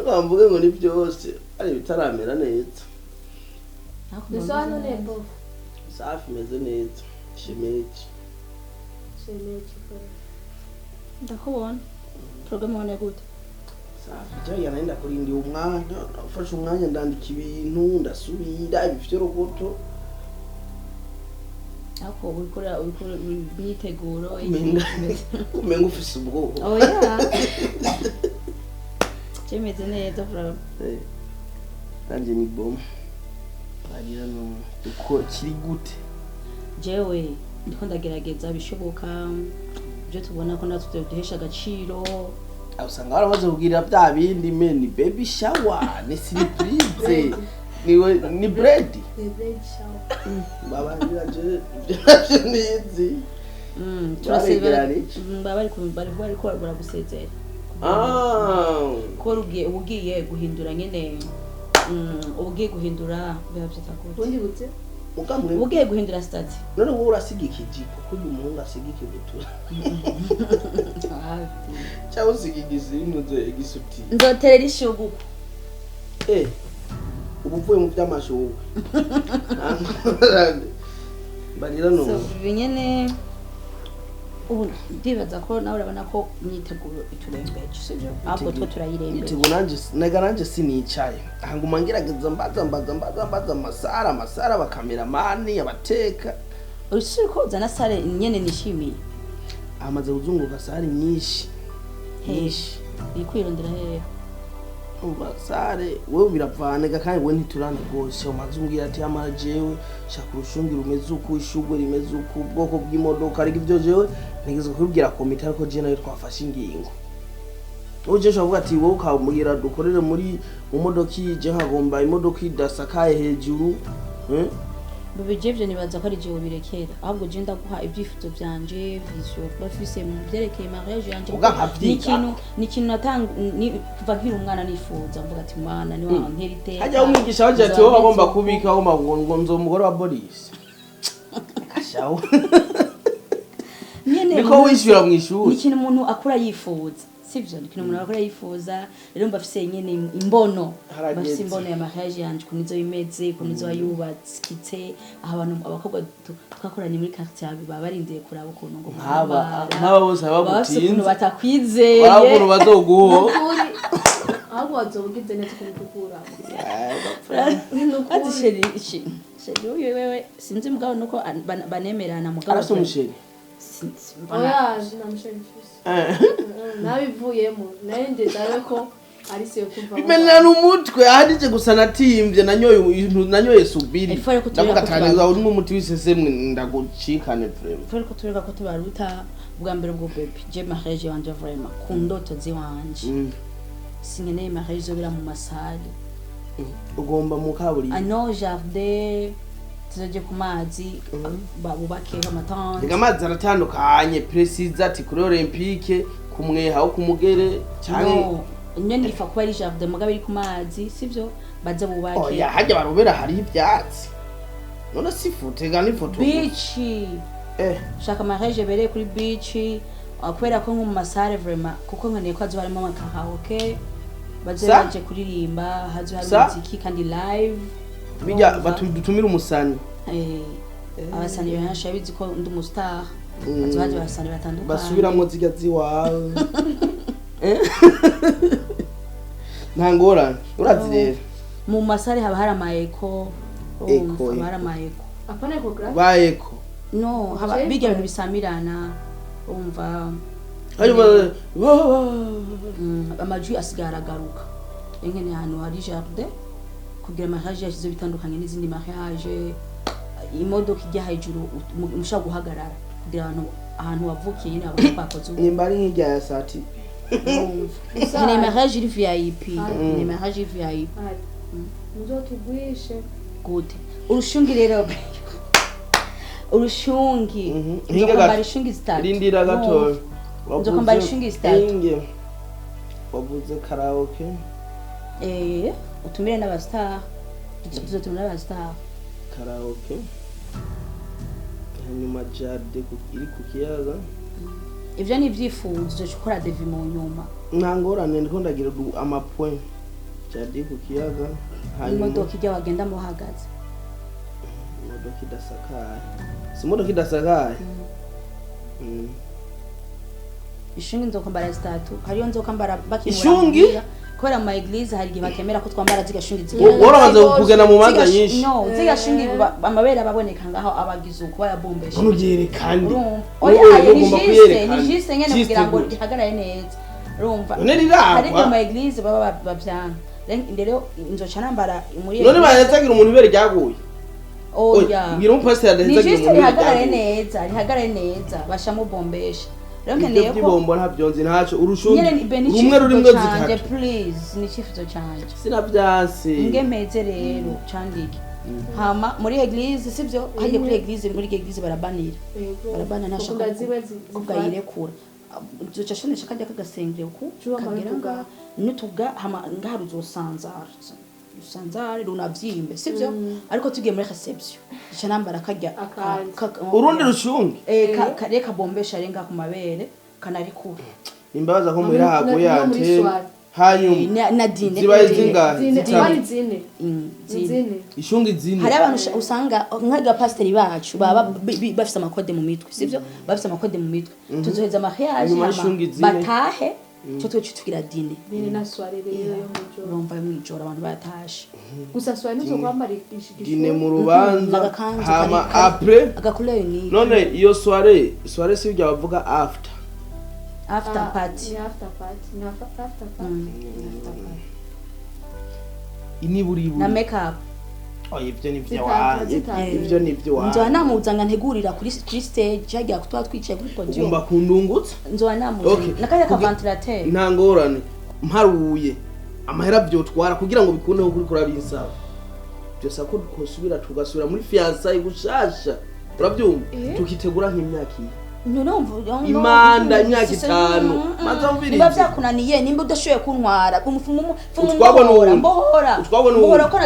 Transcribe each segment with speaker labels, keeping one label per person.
Speaker 1: Ariko mvuge ngo ni byose ari bitaramera neza.
Speaker 2: Ni sawa none, bof?
Speaker 1: Safi, imeze neza, shemeji.
Speaker 2: Shemeji kweli.
Speaker 3: Ndakubona. Porogaramu ubona gute?
Speaker 1: Safi cyangwa nari ndakurindiye umwanya, nafashe umwanya ndandika ibintu, ndasubira ibifyorogoto.
Speaker 3: Ariko urikora imyiteguro.
Speaker 1: Umenga ufise ubwoba.
Speaker 3: Oya, cemeze neza vraiment.
Speaker 1: Nanjye ni bom arira no uko kiri gute?
Speaker 3: Jewe ndiko ndagerageza bishoboka ibyo tubona ko natwe duhesha agaciro.
Speaker 1: Aho usanga baramaze kubwira bya bindi me ni baby shower, ni surprise, niwe ni bread.
Speaker 2: Ni bread shower.
Speaker 1: Babarira je ibyo navyo nizi. Baregeranije.
Speaker 3: Baba bariko baragusezera.
Speaker 1: Ah.
Speaker 3: Ko ugiye, uba ugiye guhindura nyene, uba ugiye guhindura, biba byita gute?
Speaker 2: Ubundi buze.
Speaker 1: Mugamwe.
Speaker 3: Uba ugiye guhindura statut.
Speaker 1: None wowe urasiga ikijiko kuko uyu muhungu asiga ikibutura cyangwa usiga igisinuze igisuti?
Speaker 3: Nzoterera ishugu.
Speaker 1: Ubu uvuye mu by'amashuka barira no
Speaker 3: So ibi nyene ubu ndibaza ko nawe urabona ko imyiteguro iturembeje, sibyo? Ahubwo two turayirembeje.
Speaker 1: Yitego nanje nega nanje sinicaye aha, nguma ngerageza mbaza mbaza mbaza mbaza amasara amasara, abakameramani, abateka.
Speaker 3: Urusuri ko uzana salle nyene nishimiye.
Speaker 1: Amaze kuzunguruka salle nyinshi.
Speaker 3: Hehe.
Speaker 1: Nyinshi.
Speaker 3: Iri kwirondera hehe?
Speaker 1: Umva salle wewe biravanega kandi we ntiturana rwose, umaze umbwira ati amara jewe shaka urushungi rumeze uku, ishugwe rimeze uku, ubwoko bw'imodoka, ariko ibyo jewe ntegezwa kubibwira komite, ariko jewe nayo twafashe ingingo. Ubu jewe ushobora kuvuga ati wowe ukambwira dukorere muri mu modoka iyi, jewe nkagomba imodoka idasakaye hejuru, eh?
Speaker 3: Bebe, je ivyo nibaza ko ari jewe birekera, ahubwo je ndaguha ibyifuzo vyanje, vision bafise mu vyerekeye mariage yanje.
Speaker 1: Uga nkavyiga.
Speaker 3: Ni ikintu natanga ni kuva nkiri umwana nifuza, mvuga ati mwana ni wa nkera iteka.
Speaker 1: Hajya umwigisha waje ati wowe agomba kubika, agomba ngo nzo umugore wa Boris kashaho.
Speaker 3: Nyene.
Speaker 1: Niko wishyura mu
Speaker 3: Ni
Speaker 1: ishuri.
Speaker 3: ikintu umuntu akura yifuza, sivyo? Ni ikintu umuntu akura yifuza. Rero mba afise nyene imbono,
Speaker 1: Harageze.
Speaker 3: mba afise imbono ya mariage yanje, ukuntu izoba imeze, ukuntu izoba yubakitse, aho abantu abakobwa twakoranye muri quartier baba barindiye kuraba ukuntu ngo
Speaker 1: Nk'aba
Speaker 3: mwambara.
Speaker 1: nk'aba bose baba
Speaker 3: Baba bafise ukuntu
Speaker 1: bagutinze.
Speaker 3: batakwizeye.
Speaker 1: Baraba ukuntu bazoguho.
Speaker 2: Ukuri ahubwo wazoba ugize neza kubidukura.
Speaker 3: Ati chéri, chéri uyu wewe sinzi, mugabo nuko banemerana mugabo.
Speaker 1: Arafise umuchéri?
Speaker 2: Oya, nta muchéri mfise. Nabivuyemo nayo ndabe ko ari siyo kumva.
Speaker 1: Bimenana umutwe ahanije gusa, natimvye nanyoye nanyoye subiri.
Speaker 3: Ifu ariko turera
Speaker 1: Ndavuga
Speaker 3: ko
Speaker 1: ati
Speaker 3: tubaruta.
Speaker 1: urimo umuti w'isesemwe ndagucikane vraiment.
Speaker 3: Kubera ko tureka ko tubaruta bwa mbere bwo, bébé, je mariage wanje vraiment ku ndoto ziwanje, sinkeneye mariage izobera mu masalles.
Speaker 1: Ugomba mu kaburimbo?
Speaker 3: Ano jardin, tuzoje ku mazi, bubakeho amatente.
Speaker 1: Rega amazi aratandukanye, précise ati kuri Olympique, ku Mweha wo ku Mugere canke?
Speaker 3: No, nyene ifa kuba ari jardin mugabo iri ku mazi, sivyo? Baze bubake.
Speaker 1: Oya, hajya barobera hariho ivyatsi, none si foto ega ni foto.
Speaker 3: Beach. Shaka mariage ibereye kuri beach, kubera ko nko mu masalles vraiment, kuko nkeneye ko hazoba harimo amakaraoke, baze baje kuririmba, hazo hari umuziki kandi live.
Speaker 1: Bijya
Speaker 3: Urumva?
Speaker 1: Dutumira umusani.
Speaker 3: Abasani benshi abizi ko ndi umustar, hazo haje abasani batandukanye.
Speaker 1: Basubiramwo zirya ziwawe. Nta ngorane, urazi rero.
Speaker 3: Mu masalles haba hari ama écho.
Speaker 1: Echo,
Speaker 3: Urumva, haba hari ama écho.
Speaker 2: Apana échographie.
Speaker 1: Ba écho.
Speaker 3: No, haba
Speaker 2: Okay.
Speaker 3: bijya bintu bisamirana, urumva.
Speaker 1: Hanyuma
Speaker 3: Amajwi asigaye aragaruka. Nkeneye ahantu hari jardin kugira mariage yacu bitandukanye n'izindi mariage, imodoka ijya hejuru mushobora guhagarara kugira abantu ahantu wavukiye nyine babone ko bakoze ubu.
Speaker 1: Nimba ari nk'irya ya sati.
Speaker 3: Urumva, nkeneye mariage iri VIP, nkeneye mariage iri VIP.
Speaker 2: Ari muzotugwishe.
Speaker 3: Gute urushungi rero, urushungi? Nzokwambara ishungi zitatu.
Speaker 1: Rindira gatoya.
Speaker 3: Nzokwambara ishungi zitatu.
Speaker 1: Inge wavuze karaoke.
Speaker 3: Utumire n'abastar, tuzotumira n'abastar.
Speaker 1: Karaoke, hanyuma jardin iri ku kiyaga.
Speaker 3: Ivyo ni ivyifuzo, uzoca ukora devis mu nyuma.
Speaker 1: Nta ngorane, ndiko ndagira amapoint. Jardin ku kiyaga hanyuma
Speaker 3: Imodoka ijya bagenda muhagaze.
Speaker 1: Imodoka idasakaye. Si imodoka idasakaye.
Speaker 3: Ishungi nzokwambara zitatu. Hariyo nzokwambara bakimura.
Speaker 1: Ishungi?
Speaker 3: Kubera mu ma église hari igihe batemera ko twambara zigashungi
Speaker 1: Warabanza kugenda mu manza nyinshi.
Speaker 3: No, zigashingi amabere ababoneka ngaho abagize uko bayabombesha.
Speaker 1: None ubyerekane.
Speaker 3: Urumva?
Speaker 1: Wowe
Speaker 3: Oya, ni
Speaker 1: ugomba
Speaker 3: juste,
Speaker 1: kuyerekana.
Speaker 3: ni juste nyene
Speaker 1: Juste
Speaker 3: kugira ngo
Speaker 1: gute?
Speaker 3: gihagarare neza. Urumva?
Speaker 1: None riragwa.
Speaker 3: Hari mu ma église baba bavyanga. Rero nzoca nambara muri
Speaker 1: None bahezagira umuntu ibere ryaguye.
Speaker 3: Oya.
Speaker 1: Mbwira umupasiteri
Speaker 3: Ni
Speaker 1: adahezagira
Speaker 3: juste
Speaker 1: umuntu ibere
Speaker 3: rihagarare
Speaker 1: ryaguye.
Speaker 3: neza, rihagarare neza, bashamubombesha. Rero
Speaker 1: Ibyo
Speaker 3: nkeneye ko
Speaker 1: by'ibombo ntabyo nzi ntacyo urushungi
Speaker 3: nyene ni be ni
Speaker 1: rumwe
Speaker 3: icifuzo
Speaker 1: rurimwo
Speaker 3: canje,
Speaker 1: zitatu.
Speaker 3: please, ni icifuzo canje.
Speaker 1: Sinavyanse.
Speaker 3: Ngemeze rero candike. Hama muri église sivyo hagiye kuri église muri église barabanira.
Speaker 2: Yego.
Speaker 3: Barabana ntashaka
Speaker 2: Ukunda zibe
Speaker 3: kuvuga yirekura. Nzoca shonesha kajya kagasengere ku
Speaker 2: Cuba
Speaker 3: kagera
Speaker 2: amarutuga.
Speaker 3: ngaha nutuga hama ngaha ruzosanzara. Rusanzare runavyimbe sivyo ariko tugiye muri reception nca nambara kajya
Speaker 2: Akanzu.
Speaker 1: Urundi rushungi.
Speaker 3: Reka bombesha renga ku mabere kanarikura.
Speaker 1: Imbabaza ko muhira haguye
Speaker 2: No muri
Speaker 1: antene.
Speaker 2: soirée.
Speaker 1: Hanyuma
Speaker 3: Na dine
Speaker 1: zibaye zingahe?
Speaker 2: Zine,
Speaker 1: Zitatu.
Speaker 2: bari zine.
Speaker 3: Mm,
Speaker 2: Ni
Speaker 3: zine.
Speaker 2: zine.
Speaker 1: Ishungi zine.
Speaker 3: Hari abantu usanga nk'abapasiteri bacu baba bafise amakode mu mitwe sivyo bafise amakode mu mitwe tuzoheza mariage
Speaker 1: Nyuma
Speaker 3: hama
Speaker 1: y'ishungi zine.
Speaker 3: batahe cyo twe tugira dine
Speaker 2: Dine na soirée rero yo mw'ijoro.
Speaker 3: Urumva yo mw'ijoro abantu batashe.
Speaker 2: Gusa soirée ntuzokwambara
Speaker 1: Dine mu rubanza
Speaker 3: Agakanzu
Speaker 1: hama après
Speaker 3: agakuleur ni
Speaker 1: none iyo soirée soirée si ibyo bavuga after.
Speaker 3: After party.
Speaker 2: Ni after party. Ni after party.
Speaker 3: After party.
Speaker 1: Iniburiburi.
Speaker 3: Na make up.
Speaker 1: Oh ibyo ni byo
Speaker 2: Zitatu,
Speaker 1: wanjye.
Speaker 2: zitatu.
Speaker 1: Ibyo ni byo
Speaker 3: Nzoba
Speaker 1: wanjye.
Speaker 3: namuzanga ntegurira kuri stage hagiye tuba twicaye kuri podium.
Speaker 1: Ugomba kundungutsa.
Speaker 3: Nzoba namuzanga
Speaker 1: Okay.
Speaker 3: nakajya ka ventilateur.
Speaker 1: Nta ngorane. Mparuye amahera byotwara kugira ngo bikundeho kuri kurabinsaba. Byose ko dukosubira tugasubira muri fiançailles gushasha. Urabyumva? Tukitegura nk'imyaka iyi.
Speaker 3: Nurumva
Speaker 1: Imanda imyaka 5. Maze umvirize.
Speaker 3: Niba vyakunaniye nimba udashoboye kuntwara umufumu
Speaker 1: Utwagwa n'uwundi.
Speaker 3: mbohora.
Speaker 1: Utwagwa n'uwundi.
Speaker 3: Mbohora ko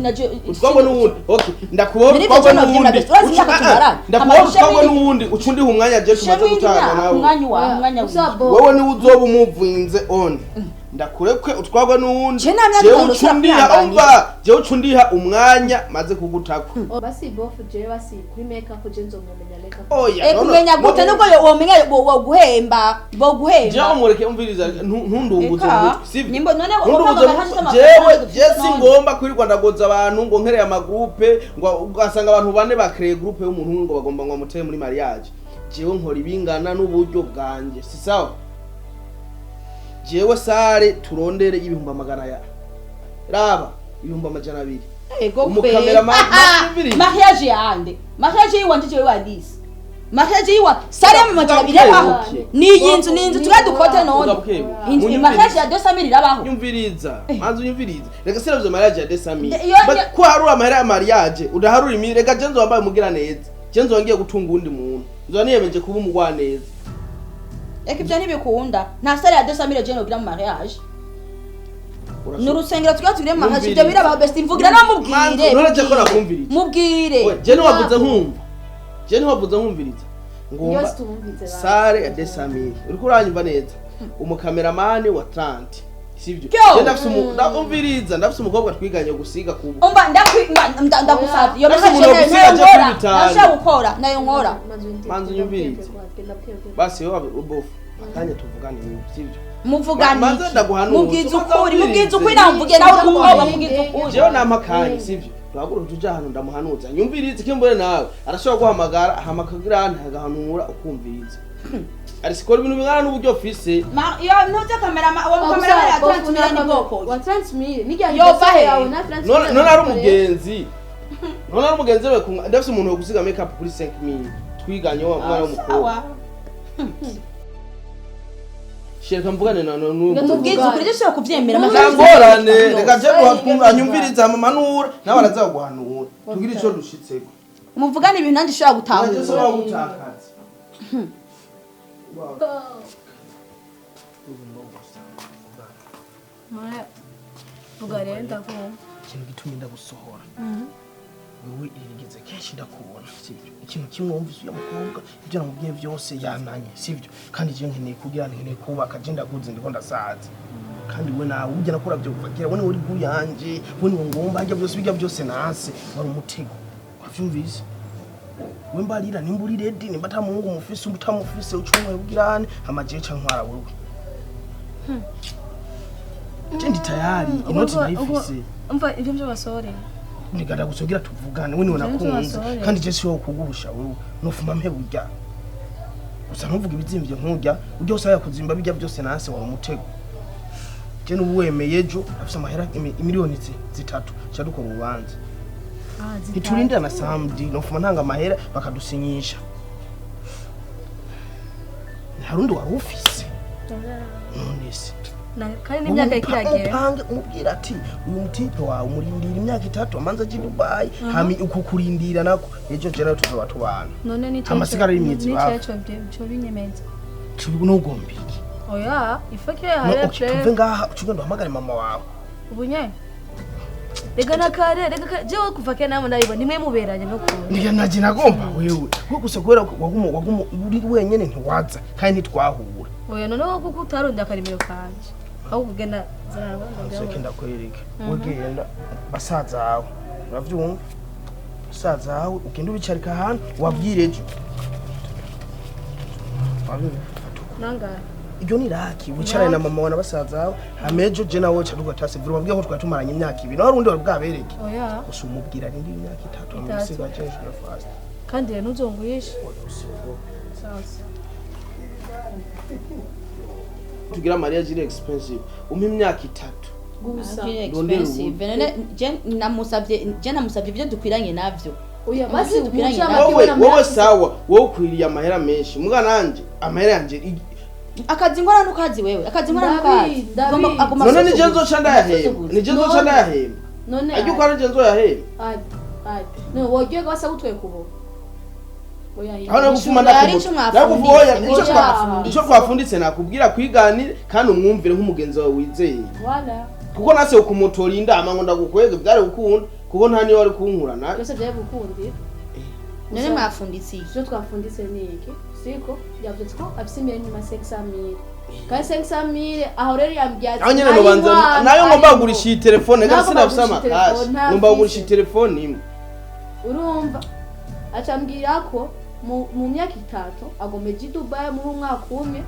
Speaker 3: naje
Speaker 1: Utwagwa n'uwundi. Okay, ndakubona
Speaker 3: Muri ibyo
Speaker 1: utwagwa
Speaker 3: jana
Speaker 1: n'uwundi.
Speaker 3: byenda urazi imyaka tumarana.
Speaker 1: Ndakubona
Speaker 3: Amarusha
Speaker 1: utwagwa
Speaker 3: y'ibindi-
Speaker 1: n'uwundi. Uca undiha umwanya je tumaze gutanga nawe.
Speaker 3: Umwanya wa umwanya
Speaker 2: Gusa
Speaker 3: wa
Speaker 2: bo
Speaker 1: Wewe niwe uzoba umuvinze on. Ndakurekwe utwagwa n'uwundi.
Speaker 3: Je nta myaka
Speaker 1: Jewe
Speaker 3: itanu
Speaker 1: uca undiha
Speaker 3: ushobora
Speaker 1: umva. Jewe uca undiha umwanya maze kugutako.
Speaker 2: Basi bofu je basi kuri make up je nzomumenya make up.
Speaker 1: Oya.
Speaker 3: Eh kumenya gute nubwo womenya boguhemba boguhemba.
Speaker 1: Jewe mureke umviriza ntundunguze
Speaker 3: Eka,
Speaker 1: mu mutwe sivyo?
Speaker 3: nimba none
Speaker 1: Ntundunguze
Speaker 3: uvuga
Speaker 1: mu
Speaker 3: ngo
Speaker 1: mutwe.
Speaker 3: amafaranga
Speaker 1: Jewe
Speaker 3: dufite
Speaker 1: je
Speaker 3: none.
Speaker 1: singomba kwirirwa ndagoza abantu ngo nkereye amagroupe ngo ugasanga abantu bane bakreye groupe y'umuntu umwe ngo bagomba ngo amutere muri mariage. Jewe nkora ibingana n'uburyo bwanje si sawa? Jewe sare turondere 200,000 ya raba 200,000.
Speaker 3: Ego
Speaker 1: Umukameramani
Speaker 3: pe. Mariage yande. Mariage yiwanje jewe wadisi. Mariage yiwa sare mu majana abiri abaho.
Speaker 1: Okay.
Speaker 3: Ni iyi nzu ni inzu turadukote none.
Speaker 1: Ugabukebu.
Speaker 3: Inzu
Speaker 1: Munyumvirize.
Speaker 3: mariage ya 200,000 irabaho.
Speaker 1: Nyumviriza manzi unyumvirize reka siravyo mariage ya 200,000.
Speaker 3: Iyo-
Speaker 1: Ko harura amahera ya mariage udaharura imi reka je nzo wambaye umugira neza je nzo ngiye gutunga uwundi muntu nzo niyemeje kuba umugwa neza.
Speaker 3: Eka ibyo ntibikunda. Nta sare ya 200,000 je nogira mu mariage. Ni urusengero tugira tugire mu mariage ibyo birabaho best mvugira no mubwire.
Speaker 1: Manzi, none je ko nakumviriza.
Speaker 3: Mubwire.
Speaker 1: We, je ntiwavuze nkumva je ntiwavuze nkumviriza ngomba
Speaker 2: Yose tumvise ba.
Speaker 1: sare ya 200,000 uriko uranyumva neza umukameramani wa 30 sivyo?
Speaker 3: Yo!
Speaker 1: Je ndafise ndumviriza ndafise umukobwa twiganye gusiga kubu.
Speaker 3: Umva ndagusavye iyo
Speaker 1: Ndafise
Speaker 3: mariage
Speaker 1: umuntu
Speaker 3: nayo
Speaker 1: wogusiga je
Speaker 3: nkora.
Speaker 1: kuri bitanu.
Speaker 3: Nashobora gukora nayo nkora.
Speaker 1: Manzi unyumvirize. Basi wewe ubofu akanya tuvugane wewe sivyo?
Speaker 3: Muvugane.
Speaker 1: Manze ndaguhanura.
Speaker 3: Mubwize
Speaker 1: Manze
Speaker 3: ukuri, mubwize ukuri
Speaker 1: umvirize.
Speaker 3: namvuge nawe uri umukobwa mubwize ukuri.
Speaker 1: Jewe nampa akanya sivyo? Duhaguruke tuje ahantu ndamuhanuza nyumvirize kimbure nawe arashobora guhamagara ahamakagira agahanura ukumviriza arisikora ibintu bingana n'uburyo ofise.
Speaker 3: Ma iyo ntuze kamera uwo kamera ya 30,000 ni bwoko.
Speaker 2: Wa 30,000 nijya
Speaker 3: Yova he?
Speaker 2: yawe na 30,000.
Speaker 1: None ari umugenzi none ari umugenzi we ndafise umuntu wo gusiga make up kuri 5000 twiganye wa mwana w'umukobwa.
Speaker 3: Sawa.
Speaker 1: Shireka mvugane na n'uwo.
Speaker 3: Mubwize ukuri je ushobora kuvyemera.
Speaker 1: Nta ngorane reka je anyumvirize amamanura nawe araza guhanura tugire ico dushitseko.
Speaker 3: Muvugane ibintu nanjye ushobora
Speaker 1: Nanje
Speaker 3: gutahura.
Speaker 1: saba gutakaza.
Speaker 2: Vuga rero ndakumva.
Speaker 1: Ikintu gitumye ndagusohora wewe irigeze kenshi ndakubona sibyo? Ikintu kimwe wumvise uyu mukobwa ibyo namubwiye byose yananye sibyo? Kandi je nkeneye kugira nkeneye kubaka je ndaguze ndiko ndasaza. Kandi we nawe ujya nakora byo kuvagira we uri guyanje, we ni ngomba ajya byose bijya byose nase wari umutego. Wavyumvise? We mbarira nimba uri ready nimba ta muhungu mufise utamufise ucumwe ubwirane amaje ca ntwara wewe. Ndi tayari inoti nayifise.
Speaker 2: Umva ivyo byo basore.
Speaker 1: Nigada gusogira tuvugane we niwe nakunze kandi je siwo kugusha wewe nofuma mpe burya. Gusa ntuvuga ibizimvye nkurya ujye usaya kuzimba bijya byose nase wari umutego. Je nuwemeye ejo afise amahera imiliyoni zitatu cyadukora urubanza. Ntiturindira na samedi nofuma ntanga amahera bakadusinyisha. Harundi wari ufise. None se
Speaker 2: kandi n'imyaka ikiragera
Speaker 1: upange umubwira ati uyu mutipe wawe umurindira imyaka itatu amanza aje Dubai hami ukukurindira nako ejo je nayo tuzoba tubana.
Speaker 2: None ni
Speaker 1: amasigara y'imyezi
Speaker 2: bawe nico cyo binyemeza
Speaker 1: n'ugomba iki?
Speaker 2: Oya ifake hare
Speaker 1: pe tuve ngaha ucugenda uhamagare mama wawe
Speaker 2: ubunye rega nakare rega jewe kuva ke namwe ndabibona nimwe muberanye no kuba
Speaker 1: ndiga naje nagomba wewe kuko gusa kubera waguma uri wenyene ntiwaza kandi ntitwahura.
Speaker 2: Oya none wowe kuko utaronda akarimiro kanje aho kugenda zarabona
Speaker 1: seke ndakwereka wegenda basaza aho uravyumva basaza aho ugenda ubicarika ahantu wabwire ejo
Speaker 2: nanga
Speaker 1: iryo ni raki wicarane na mama wana basaza aho hamejo je nawe caduga tase vuba wabwiye ko twatumaranye imyaka ibiri naho rundi warubwabereke.
Speaker 2: Oya
Speaker 1: gusa umubwira rindi imyaka itatu amusiga change the fast
Speaker 2: kandi rero ntuzonguyishe sasa
Speaker 1: tugira mariage iri expensive umpa imyaka itatu
Speaker 2: gusa
Speaker 3: expensive none je namusavye ibyo dukwiranye navyo.
Speaker 2: Oya basi
Speaker 3: dukwiranye
Speaker 1: wowe sawa wowe ukwiriye amahera menshi muga nanje amahera yanje
Speaker 3: akazi ngora nukazi wewe akazi ngora nukazi
Speaker 1: none ni je nzoca ndayahemba ni je nzoca ndayahemba
Speaker 2: none
Speaker 1: ajye uko ari je nzoyahemba
Speaker 2: ai no wogiye gwasa gutwe kubo.
Speaker 1: Aho gufuma ndakuvuga ico twafunditse nakubwira kwiganire kandi umwumvire nk'umugenzi wawe wizeye.
Speaker 2: Wala
Speaker 1: kuko nase ukumutora indama ngo ndagukwege byari gukunda kuko nta niyo wari kunkura na
Speaker 2: byose byari gukundira.
Speaker 3: None mwafunditse
Speaker 2: iki? Ivyo twafunditse ni iki? Siko yavuze ko afise miliyoni ma 500,000 kandi 500,000 aho rero yambwiye
Speaker 1: ati nayo nyene nobanza nayo ngomba kugurisha iyi telefone kandi sinafise amakashi ngomba kugurisha iyi telefone imwe.
Speaker 2: Urumva acambwira ko mu myaka itatu agomeje Dubai muri umwaka umwe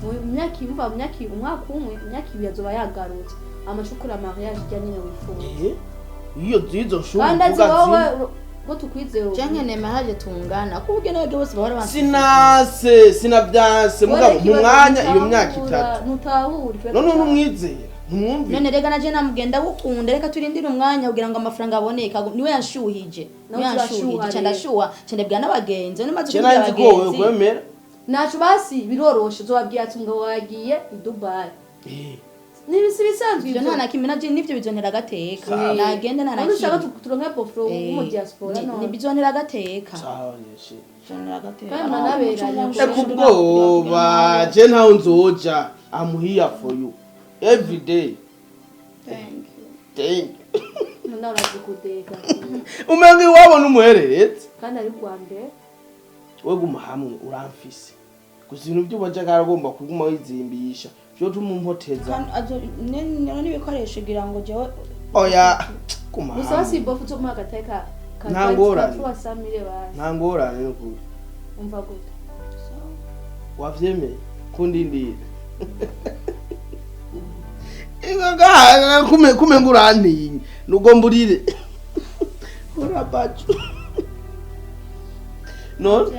Speaker 2: mu myaka imva mu myaka umwaka umwe imyaka ibiri azoba yagarutse amashukura mariage rya nyine wifuza.
Speaker 1: Iyo zizo shubu
Speaker 2: kandi wowe ngo tukwizeye
Speaker 3: je nyene mariage tungana kubwe n'abagabo bose bahora banse
Speaker 1: sinase sinavyanse mugabo mu mwanya iyo myaka itatu
Speaker 2: nutahura
Speaker 1: none numwizera ntumwumvire.
Speaker 3: None rega naje namugenda gukunda reka turindire umwanya kugira ngo amafaranga aboneke niwe yanshuhije niwe yanshuhije cyane ndashuha cyane bwa nabagenzi none maze
Speaker 1: kugira abagenzi kwemera
Speaker 2: nacu basi biroroshe uzobabwiye ati ngo wagiye i Dubai nibisi bisanzwe
Speaker 3: ibyo nta nakimwe naje nivyo bizontera agateka nagenda nta
Speaker 2: nakimwe ushaka turonke pofro mu diaspora
Speaker 3: none nibizontera agateka
Speaker 1: sawa nishi
Speaker 3: bizontera agateka
Speaker 2: kandi manaberanye
Speaker 1: kubwoba je ntaho nzoja I'm here for you every day.
Speaker 3: Thank you.
Speaker 1: Thank you.
Speaker 2: None urazikudeka.
Speaker 1: Umenga iwabo numuhereretse.
Speaker 2: Kandi ari kwa mbere.
Speaker 1: We guma hamwe uramfise. Gusa ibintu by'ubaje karagomba kuguma wizimbisha. Byo tumumpoteza.
Speaker 3: Kandi azo none nibikoresho gira ngo jewe
Speaker 1: oya guma.
Speaker 2: Gusa si bofu cyo muhagateka.
Speaker 1: Nta ngorane. Nta ngorane n'ukuri.
Speaker 2: Umva gute.
Speaker 1: Wavyemeye kundindira. Ingaga kume ngurantinye nugomba urire urabacu no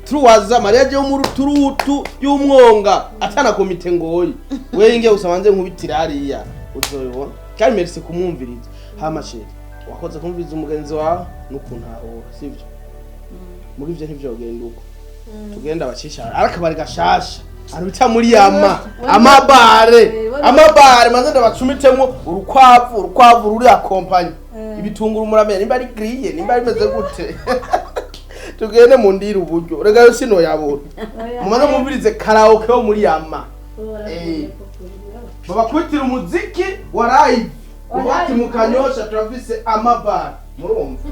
Speaker 1: truwaza mariage yo mu turutu y'umwonga atana komite ngoyi we inge usabanze nkubitira hariya uzoyibona kandi merci kumwumviriza hama chérie wakoze kumviriza umugenzi wawe nukuntahura sivyo muri ivyo ntivyogenda uko tugenda bacisha arakabari gashasha arubita muri yama amabare maze ndabacumitemo urukwavu ruri akompanye ibitunguru muramenya nimba ari grille nimba rimeze gute tugende mu ndira uburyo rega yo sino yabona mumaze mumvirize karaoke yo muri yama babakubitira umuziki wa live ubati mukanyosha turafise amabare murumva.